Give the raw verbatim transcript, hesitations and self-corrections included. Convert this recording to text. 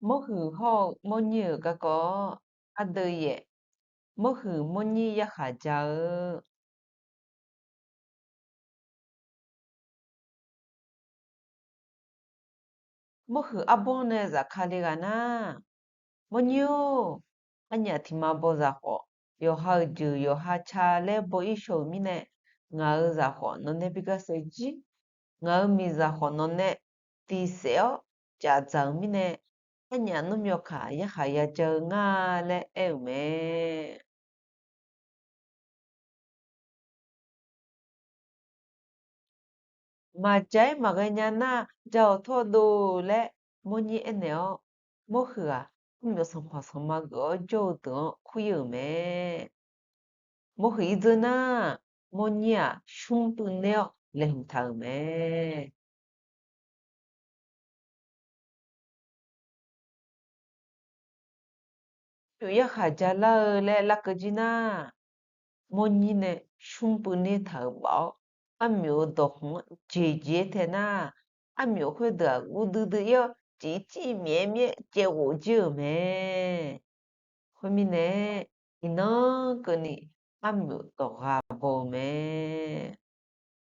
Mawrhuiq hawr-eu mawrnyir-euq garkawv, ardeuv yaef, mawrhuiq mawrnyir yarkhaq ja-eu. Mawrhuiq arbawr nae zafkale ghaq nar, mawrnyir-or, arnyaf tiqma bawzaq khawf, yawqha-euq jeuq yawqha ca laer baw-ir shaw-euq mirnae, ngaq-euq zaq khawf nawqnae bi garsaef jir. Ngaq-euq miqzaq khawf nawqnae tiqsaef-awr caf dzaq-euq mirnae, arnyaf nawr myawqkaq yarkhaq ya ja-eu nga laer aer-euq mae. Maqja-aer maqghae nya nar, ja-awq tawrdov laer mawrnyir aernaeq-awr, mawrhuiq-aq, armyawf sanqpaq sanqma geuf-awr jawr-eu deuq-anr kur-ir-euq mae. Mawrhuiq irdzeur nar, mawrnyir-aq, shmr puiv ner-awr laeqhmq taq-euq mae. Armyof yarkhaq ja lar-eu laer larkeuv jir nar, mawrnyir nae shmr puiv ner taq-euq baf-awr, armyof-euq dawqkhanq-anr jeqjeq-aer tae nar, armyof khoerdeuq-aq, guv duidui-ir-awr, civ cir myaef myaef caev ghof jir-euq mae. Khoermirnae, iqnan keuvni armyof dawq gha baw-eu mae.